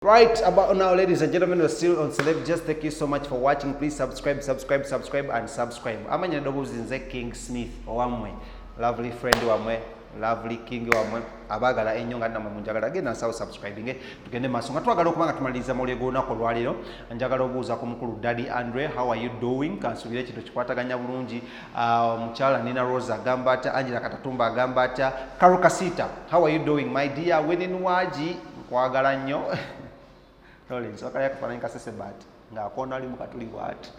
Right about now, ladies and gentlemen, we're still on Celeb. Just thank you so much for watching. Please subscribe, subscribe, subscribe, and subscribe. Amanya eddoboozi nze King Smith owammwe, lovely friend wammwe, lovely king wammwe, abaagala ennyo nga nammwe munjagala. Genda nsawo subscribing, tugende maaso nga twagala okuba nga tumaliriza mawulire g'olunaku olwaleero. Njagala obuuza ku mukulu Daddy Andre, how are you doing? Kansuubire ekintu kikwataganya bulungi. Omukyala Nina Rose agamba atya? Angela Katatumba agamba atya? Carol Kasita, how are you doing, my dear? Winnie Nwagi, nkwagala nnyo. Lawrence wakali akafaananyi kasese bat ng'akoona ali mu katuli bwati.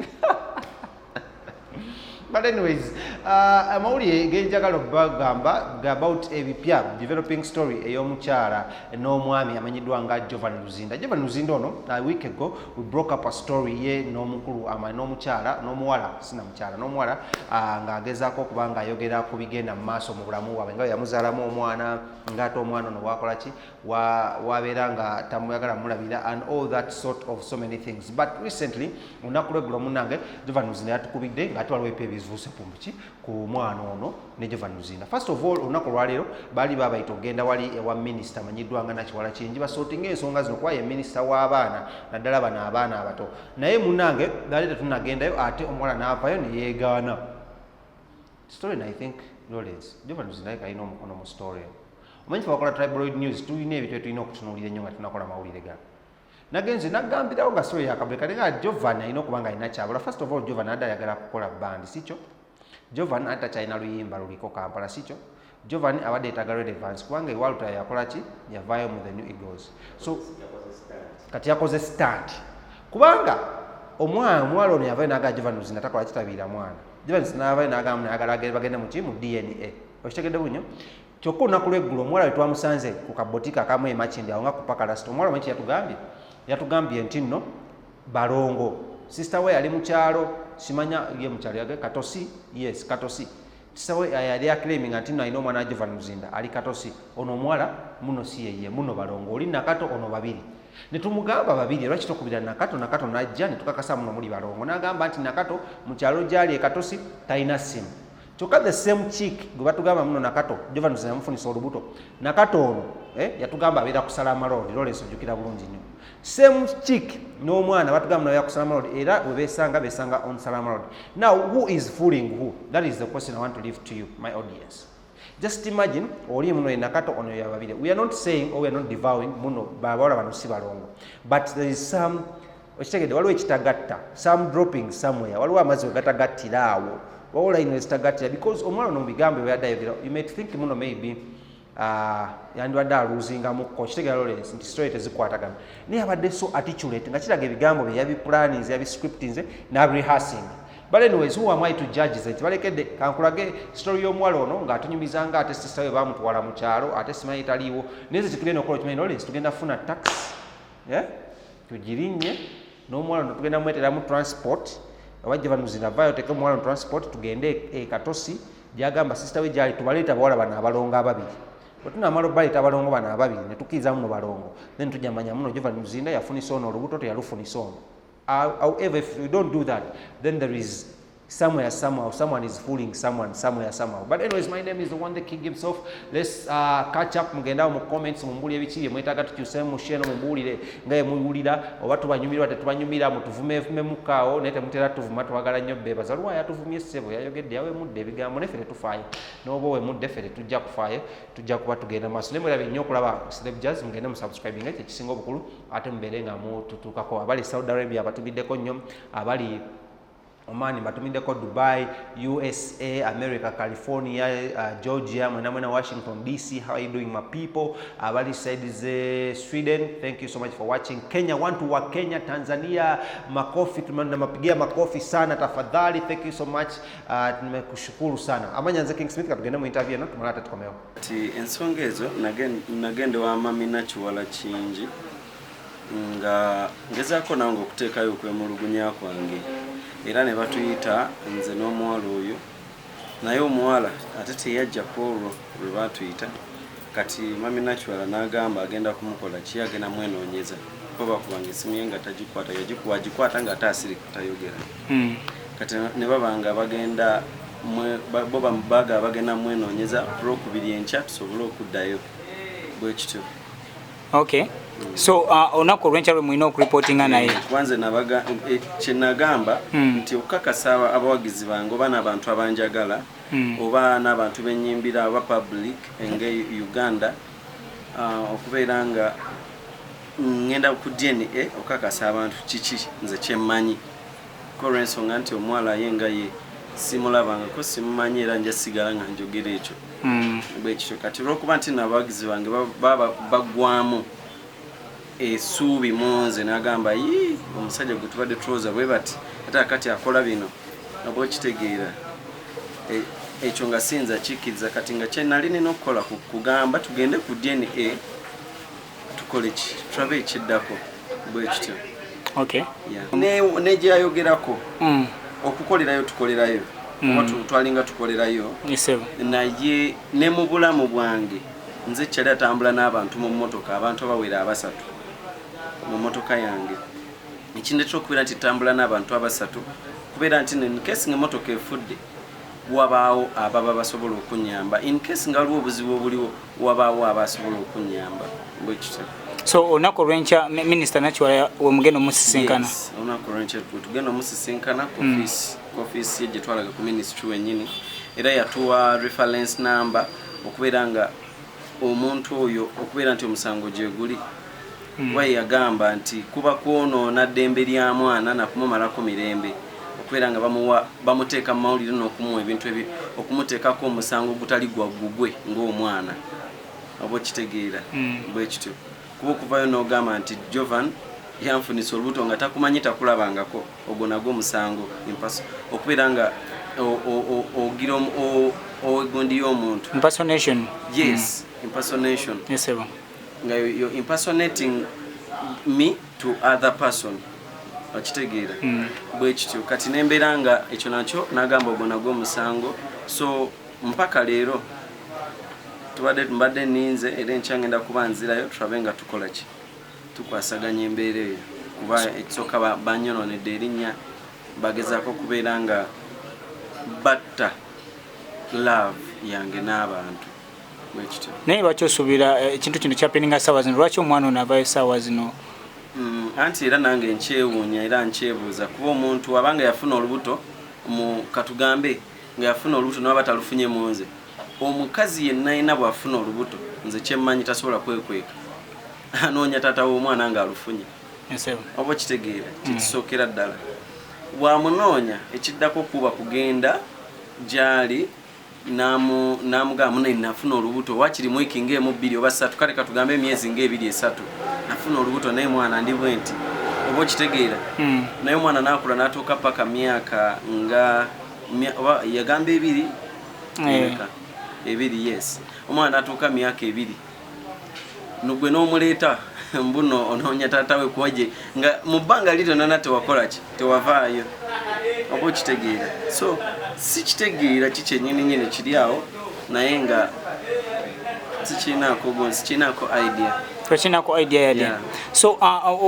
But anyways, amawulire genjagala okubagamba about ebipya, developing story ey'omukyala n'omwami amanyiddwa nga Jovan Luzinda. Jovan Luzinda ono, a week ago we broke up a story ye n'omukulu ama n'omukyala n'omuwala, sina mukyala, n'omuwala, ng'agezaako okuba ng'ayogera ku bigenda mu maaso mu bulamu bwabwe, nga bwe yamuzaalamu omwana, ng'ate omwana ono wakola ki, wabeera nga tamuyagala mulabira and all that sort of so many things. But recently, olunaku lweggulo, munnange Jovan Luzinda yatukubidde ng'ate waliwo ebipya ebizuuse ku muki ku mwana ono ne Jovan Luzinda. First of all, olunaku olwaleero baali babayita okugenda wali ewa minisita amanyiddwa nga Nakiwala Kingi basortinga ensonga zino, kuba ye minisita w'abaana, naddala bano abaana abato. Naye munnange, baali tetunagendayo, ate omuwala n'avaayo ne yeegaana story. And I think Lawrence, Jovan Luzinda kalina omukono mu story eno. Omanyi fe bakola tabloid news, tulina ebintu ebitulina okutunuulira ennyo nga tunakola mawulire gano. Nagenze nagambirawo nga story yakabuleka, naye nga Jovan alina okuba nga alina kyabula. First of all, Jovan adde ayagala kukola band, si kyo? Jovan ate takyalina luyimba luliko Kampala, si kyo? Jovan abadde yetaaga relevance, kubanga ewaluta yakola ki, yavaayo mu the New Eagles. So kati yakoze stunt, kubanga omwana omuwala ono yavayo nagaa Jovan Luzinda takola kitabiira mwana. Jovan Luzinda navayo nagamba nayagala bagende muki, mu DNA. Okitegedde bunyo? Kyokka olunaku lweggulo omuwala we twamusanze ku kabotika akamu e Makindye awo nga ku Pakalast, omuwala omanyi kyeyatugambye? Yatugambye nti nno balongo, sister we yali mukyalo, simanya ye mukyalo yage Katosi. Yes, Katosi. Sister we yali aclaiminga nti nno alina omwana wa Jovan Luzinda ali Katosi. Ono omuwala muno si yeye, muno balongo, oli Nakato, ono babiri. Ne tumugamba, "Babiri, lwaki tokubira Nakato?" Nakato najja ne tukakasa muno muli balongo. N'agamba nti Nakato mu kyalo gyali e Katosi talina ssimu. Kyokka the same chick gwe batugamba muno Nakato, Jovan Luzinda yamufunisa olubuto, Nakato ono, yatugamba abeera ku Salama Road. Lawrence, ojjukira bulungi nnyo, same chick n'omwana batugamba naye ku Salama Road, era we besanga besanga on Salama Road. Now, who is fooling who? That is the question I want to leave to you, my audience. Just imagine, oli muno ye Nakato, ono yababire. We are not saying or we are not devouring muno babawala bano si balongo, but there is some, okitegedde, waliwo ekitagatta, some dropping somewhere, waliwo amazzi we gatagattira awo, waliwo line ezitagattira, because omuwala ono mu bigambo byadde ayogera, you might think muno maybe yandibadde aluzingamukko. Kitegera, Lawrence, nti story tezikwatagana, naye abadde so articulate nga kiraga ebigambo bye yabiplaninze, yabiscriptinze n'abirehearsing. But anyways, who am I to judge? Ze nti kankulage story y'omuwala ono ng'atunyumiza nga ate sister we bamutwala mu kyalo, ate simanyi taliiwo. Naye ze kyetugenda okukola, okimanyi, Lawrence, tugenda kufuna taxi, yeah? Tugirinnye n'omuwala ono, tugenda mweteramu transport oba Jovan avaayo teke omuwala mu transport, tugende e Katosi gyagamba sister we gyali, tubaleeta abawala bano abalongo ababiri. Bwe tunaamala obaleeta abalongo bano ababiri ne tukkiriza muno balongo, then tujja manya muno Jovan Luzinda yafunisa ono olubuto, teyalufunisa ono. However, if we don't do that, then there is somewhere, somehow, someone is fooling someone somewhere, somehow. But anyways, my name is the one, the king himself. Let's catch up. Mugendawo mu comments mumbuulire biki bye mwetaaga tukyusemu mu show eno, mumbuulire nga ye muwulira oba tubanyumirwa, tetubanyumira, mutuvumeevumemukaawo. Naye temutera tuvuma, twagala nnyo beebaza. Lwayo atuvumye ssebo, yayogedde, yawemudde ebigambo, naye ffe tetufaayo. N'oba owemudde, ffe tetujja kufaayo, tujja kuba tugenda maaso. Naye mwerabye nnyo okulaba Celeb Jazz, mugende mu subscribing, ekyo ekisinga obukulu, ate mubeere nga mututuukako. Abali Saudi Arabia abatumiddeko nnyo, abali Oman batumiddeko, Dubai, USA, America, California, Georgia, mwena mwena, Washington DC, how are you doing, my people? Abali side ze Sweden, thank you so much for watching. Kenya, wantu wa Kenya, Tanzania, makofi, tunamapigia makofi sana tafadhali. Thank you so much. Tumekushukuru sana. Amanya nze King Smith, katugende mu interview eno tumala ate tukomewo. Ti ensonga ezo nagenda wa mami Nakiwala Kingi nga ngezaako nange okuteekayo okwemulugunya kwange, era ne batuyita nze n'omuwala oyo, naye omuwala ate teyajja ku olwo lwe batuyita. Kati mami Nakiwala n'agamba agenda kumukola ki, agenda mwenoonyeza, kuba bakubanga esimu ye nga tagikwata, yagikuwa agikwata nga ate asirika tayogera. Kati ne baba nga bagenda bo baga bagenda mwenoonyeza ku Lwokubiri enkya tusobole okuddayo bwe kityo. Okay. So olunaku olwenkya lwe mulina okureportinga naye? Kubanze nabaga kyenagamba nti okukakasa abawagizi bange oba n'abantu abanjagala oba n'abantu benyimbira oba public nga Uganda, okubeera nga ngenda ku DNA okukakasa abantu kiki nze kyemmanyi, ko olw'ensonga nti omuwala ye nga ye simulabangako, simumanyi, era nja sigala nga njogera ekyo bwekityo. Kati olwokuba nti nabawagizi bange baba baggwamu essuubi mu nze, n'agamba, "Yii, omusajja gwe tubadde tulowooza bwe bati, ate akati akola bino," oba okitegeera? Ekyo nga siyinza kikkiriza. Kati nga kyenali nina okukola kugamba tugende ku DNA, tukole ki, tulabe ekiddako, bwe kityo. Yeah. Ne gyeyayogerako okukolerayo, tukolerayo oba twalinga tukolerayo. Esebo. Naye ne mu bulamu bwange nze kyali atambula n'abantu mu mmotoka, abantu abawera abasatu mu mmotoka yange. Ekindeetera okubeera nti tambula n'abantu abasatu kubeera nti in case nga emmotoka efudde, wabaawo ababa basobola okunyamba. In case nga waliwo obuzibu obuliwo, wabaawo abasobola okunyamba, bwe kityo. So olunaku olwenkya Minisita Nakiwala wemugenda omusisinkana? Yes, olunaku olwenkya tugenda omusisinkana ku ofiisi ye gye twalaga ku ministry wennyini, era yatuwa reference number okubeera nga omuntu oyo okubeera nti omusango gye guli, kuba ye yagamba nti kuba kwonoona ddembe lya mwana nakumumalako mirembe okubeera nga bamuwa, bamuteeka mu mawulire n'okumuwa ebintu ebi, okumuteekako omusango ogutali gwa gugwe ng'omwana, oba okitegeera? Bwe kityo, kuba okuvayo n'ogamba nti Jovan yanfunisa olubuto nga takumanyi, takulabangako, ogwo nagwo omusango, okubeera nga ogira ogundi y'omuntu. Impersonation. Yes, impersonation. Esebo. Nga you're impersonating me to other person, okitegeera? Bwe kityo. Kati nembeera nga ekyo nakyo nagamba ogwo nagwo omusango. So mpaka leero tubadde mbadde ninze, era enkya ngenda kuba nzirayo, tulabe nga tukola ki, tukwasaganya embeera eyo, kuba ekisooka banyononedde erinnya, bagezaako okubeera nga batta love yange n'abantu, bwekityo. Naye lwaki osuubira ekintu kino kyahappeninga saawa zino? Lwaki omwana ono avaayo saawa zino? Anti era nange nkyewuunya era nkyebuuza, kuba omuntu abanga yafuna olubuto mu katugambe nga yafuna olubuto naba talufunye mu nze, omukazi yenna yenna bw'afuna olubuto, nze kyemmanyi tasobola kwekweka, anoonya taata w'omwana ng'alufunye. Esebo. Oba okitegeera? Kyekisookera ddala bwamunoonya, ekiddako kuba kugenda gyali n'amugamba, "Mune, nafuna olubuto wakiri mwiki ng'emu, 2 oba 3, kale katugambe emyezi ng'ebiri esatu, nafuna olubuto, naye mwana ndi bwe nti," oba okitegeera? Naye omwana n'akula n'atuuka paka myaka nga oba yagamba 2. Emeka? 2, yes. Omwana n'atuuka myaka 2, nugwe n'omuleeta mbuno onoonya taata we, kuwaje nga mu bbanga li lyonna tewakola ki, tewavaayo, oba okitegeera? So si kitegeera ki kyennyini nyini kiri awo, naye nga sikiinaako sikiinaako idea. Tokinako idea yadde? Yeah. So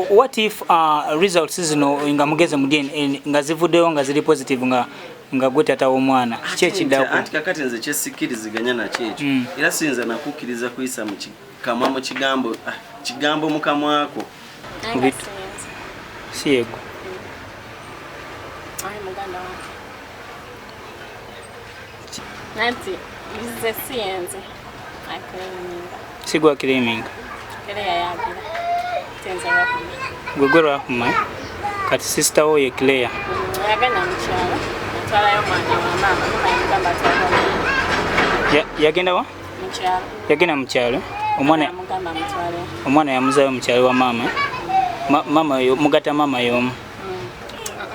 what if results zino nga mugeze mu DNA nga zivuddeyo nga ziri positive, nga gwe tata w'omwana, ki ekiddako? Anti kakati nze kyesikkiriziganya nakyo ekyo, era siyinza nakukkiriza kuyisa mu kamwa mu kigambo, kigambo mu kamwako. Naye nga siyinza. Si yegwe? Ayi muganda wange. Nanti nze siyenze aclaiminga. Si gwe aclaiminga? Era yayagira tenze Rahuma. Gwe Rahuma, eh? Kati sister wo ye Claire? Yagenda mu kyalo, atwalayo omwana wa maama, mama yamugamba atwala omwana. Yagenda wa? Mu kyalo. Yagenda mu kyalo, omwana? Yamugamba amutwale. Omwana yamuzayo mu kyalo wa maama, eh? Mama yo mugatta maama y'omu?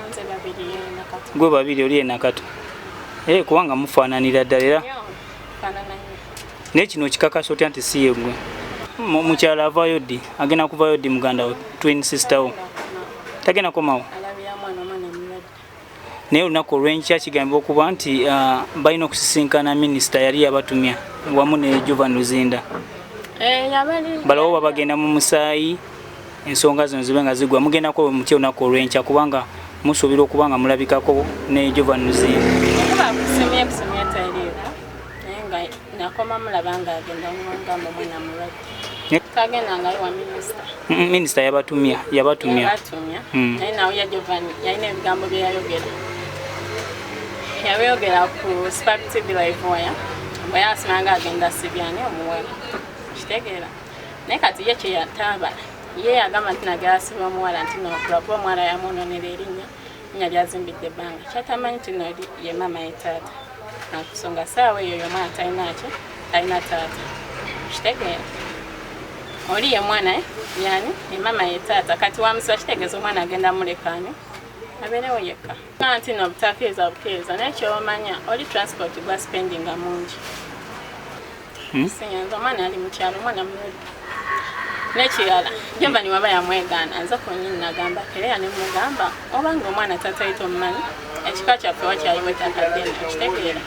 Nze babiri Nakato. Gwe babiri oli Enakato, kubanga mufaananira ddala era. Nnyo, faanana nnyo. Naye kino kikakasa otya nti si yeggwe? Mukyalo avaayo ddi? Agenda kuvaayo ddi muganda wo, twin sister wo? Tagenda komawo? Alabira mwana, omwana mulwadde. Naye olunaku olw'enkya kigambibwa okuba nti balina okusisinkana minisita, yali yabatumya wamu ne Jovan Luzinda. Eh, yabali Balawo oba bagenda mu musaayi, ensonga zino zibe nga zigwa. Mugendako mutya olunaku olw'enkya, kubanga musuubira okuba nga mulabikako ne Jovan Luzinda? Kuba kusomye kusomye teriira, naye nga nakoma mulaba nga agenda ngamba omwana mulwadde. Tagendangayo wa minisita. Minisita yabatumya, yabatumya. Yabatumya. Naye nawe ya Giovanni yalina ebigambo bye yayogera. Yabyogera ku Spark TV Live waya. Bwe yasimanga agenda sibyani omuwala. Kitegeera. Naye kati ye kye yataba. Ye yagamba nti nagala asiba omuwala nti no kuba omuwala yamwonoonera erinnya. Erinnya lyazimbidde ebbanga. Kyatamanyi nti no ye maama ye taata. Nakusonga saawa eyo y'omwana talina ki? Talina taata. Kitegeera. Oli ye mwana yani ye maama ye taata. Kati wamusiba kitegeeza omwana agenda mulekaani abeerewo yekka. Nti no butakkiriza bukkiriza naye ky'omanya oli transport gwa spendinga mungi. Sinyanza omwana ali mu kyalo, omwana mulwadde. N'ekirala Giovanni waba yamwegaana nze kennyini nagamba Kereya ne mugamba obanga omwana taata ye tomumanyi ekika kyaffe wakyaliwo ettaka ddene okitegeera.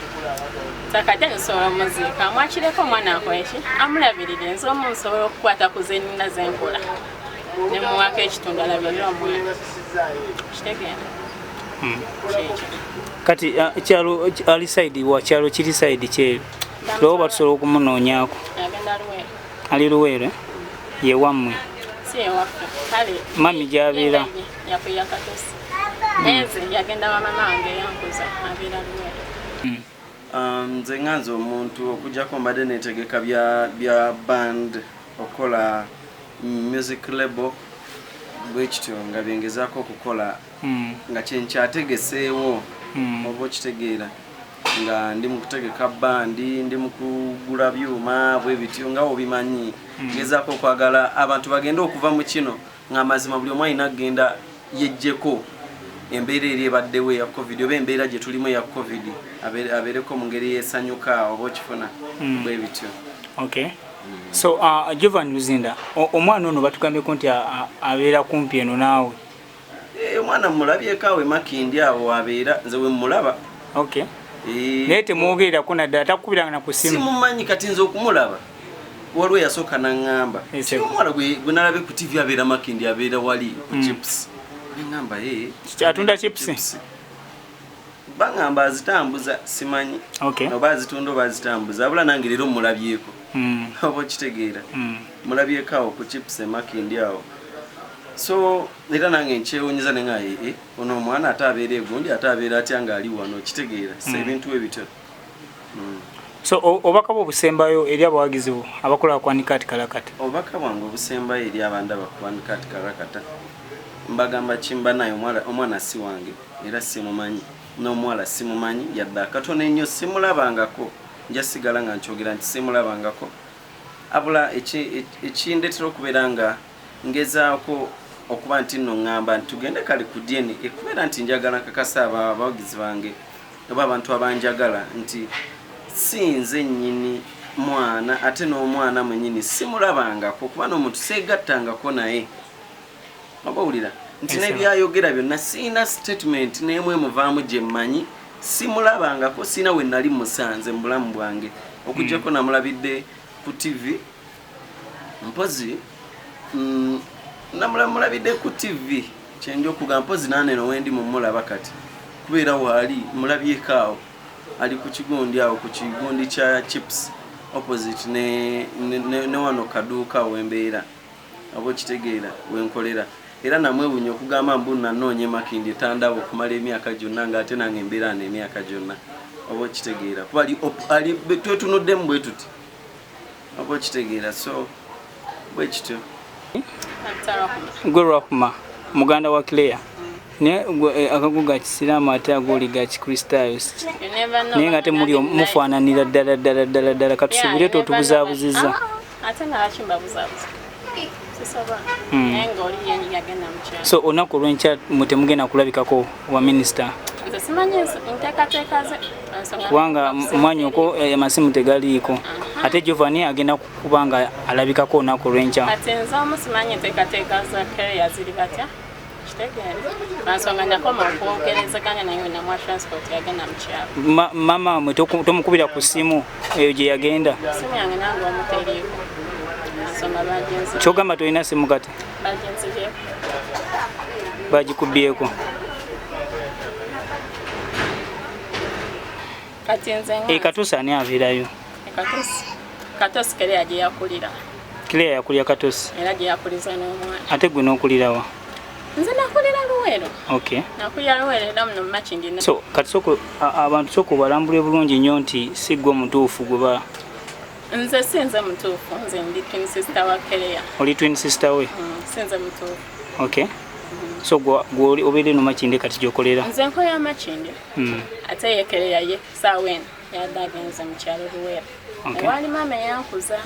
Ttaka ddene nsobola omuziika mwakireko omwana akole ki amulabirire nze omu nsobola okukwata ku ze nnina ze nkola ne muwaako ekitundu alabirire omwana. Kitegeera. Kyekyo. Kati kyalo ali side wa kyalo kiri side kyeru. Lwoba tusobola okumunoonyaako. Agenda Luweero. Ali Luweero? Ye wammwe. Si ye waffe. Kale Mami gy'abeera. Yakulira Katosi. Naye nze yagenda wa mama wange eyankuza abeera Luweero. Nze nga nze omuntu okuggyako mbadde neetegeka bya band okukola music label bwe kityo nga byengezaako okukola nga kye nkyategeseewo oba okitegeera nga ndi mu kutegeka bandi, ndi mu kugula byuma bwe bityo nga obimanyi. Ngezaako okwagala abantu bagende okuva mu kino ng'amazima buli omu alina kugenda yeggyeko embeera eri ebaddewo eya COVID oba embeera gye tulimu eya COVID abeereko mu ngeri yeesanyuka oba okifuna bwe bityo. Okay. So Jovan Luzinda, omwana ono batugambyeko nti abeera kumpi eno naawe. Omwana mulabyeko awo e Makindye awo abeera, nze we mmulaba. Okay. Naye temwogererako naddala, takukubiranga na ku ssimu? Simumanyi kati nze okumulaba. Waliwo eyasooka n'aŋŋamba. Omuwala gwe nalabye ku TV abeera Makindye, abeera wali ku chips. Ne ŋŋamba, Atunda chips? Chips. Baŋŋamba azitambuza, simanyi. Okay. Oba azitunda oba azitambuza, wabula nange leero mmulabyeko. Oba okitegeera. Mulabyeko awo ku chips e Makindye awo. So era nange nkyewuunyiza ne ŋŋamba, ono omwana ate abeera egundi, ate abeera atya ng'ali wano, okitegeera. So ebintu bwe bityo. So obubaka bwo obusembayo eri abawagizi bo abakola ku Uncut Kalakata? Obubaka bwange obusembayo eri abandaba ku Uncut Kalakata, mbagamba kimba naye omwana si wange era simumanyi, n'omuwala simumanyi yadde akatono ennyo, simulabangako. Nja sigala nga nkyogera nti simulabangako. Abula ekindeetera okubeera nga ngezaako okuba nti nno ŋŋamba nti tugende kale ku DNA, ekubeera nti njagala nkakasa abawagizi bange oba abantu abanjagala nti si nze nnyini mwana, ate n'omwana mwennyini simulabangako kuba n'omuntu seegattangako naye. Oba owulira nti n'ebyayogera byonna siina statement n'emu emuvaamu gye mmanyi, simulabangako, siina we nali musanze mu bulamu bwange okuggyako namulabidde ku TV. Mpozi namulabidde ku TV, kyenja okugamba mpozi naneno wendi mumulaba kati kubeera waali mulabyeko awo ali ku kigundi awo, ku kigundi kya chips opposite ne wano kaduuka wembeera, oba okitegeera wenkolera. Era namwewuunya okugamba mbu nanoonya Makindye tandaba okumala emyaka gyonna ng'ate nange embeera ano emyaka gyonna, oba okitegeera kuba ali twetunuddemu bwe tuti, oba okitegeera. So bwe kityo. Gwe Rahma, muganda wa Claire, naye akago ga kisiraamu ate agooli ga kikristaayo, naye nga temuli mufaananira ddala ddala ddala ddala. Katusuubire totubuzaabuzizza. Ate nga lwaki mbabuzaabuza? Sisobola. Naye ng'oli yagenda mu kyalo. So olunaku olw'enkya mwe temugenda kulabikako wa minisita? Nze simanyi nteekateeka ze. Kubanga mwanyoko amasimu tegaliiko, ate Giovanni agenda kuba nga alabikako olunaku olw'enkya. Kati nze omu simanyi nteekateeka za Kereya ziri batya, kitegeere nsonga nakoma okwogerezeganya naye namwa transport yagenda mu kyalo. Mama mwe tomukubira ku ssimu eyo gye yagenda? Simu yange nange omu teriiko, nsonga bagenzi. Kyogamba tolina simu kati? Bagenzibyeko. Bagikubyeko. Kati nze Katosi ani abeerayo? Katosi, Katosi Kereya gye yakulira. Claire yakulira Katosi. Era gye yakuliza n'omwana. Ate gwe n'okulirawa? Nze nakulira Luweero. Okay. Nakulira Luweero era muno Makindye. So kati soko abantu soko balambule bulungi nnyo nti si gwe mutuufu gwe ba Nze si nze mutuufu, nze ndi twin sister wa Claire. Oli twin sister we? Si nze mutuufu. Okay. So gwe obeera eno Makindye kati gy'okolera? Nze nkolera Makindye. Ate ye Claire ye saawa eno yadde agenze mu kyalo Luweero. Okay. Ewaali maama eyankuza.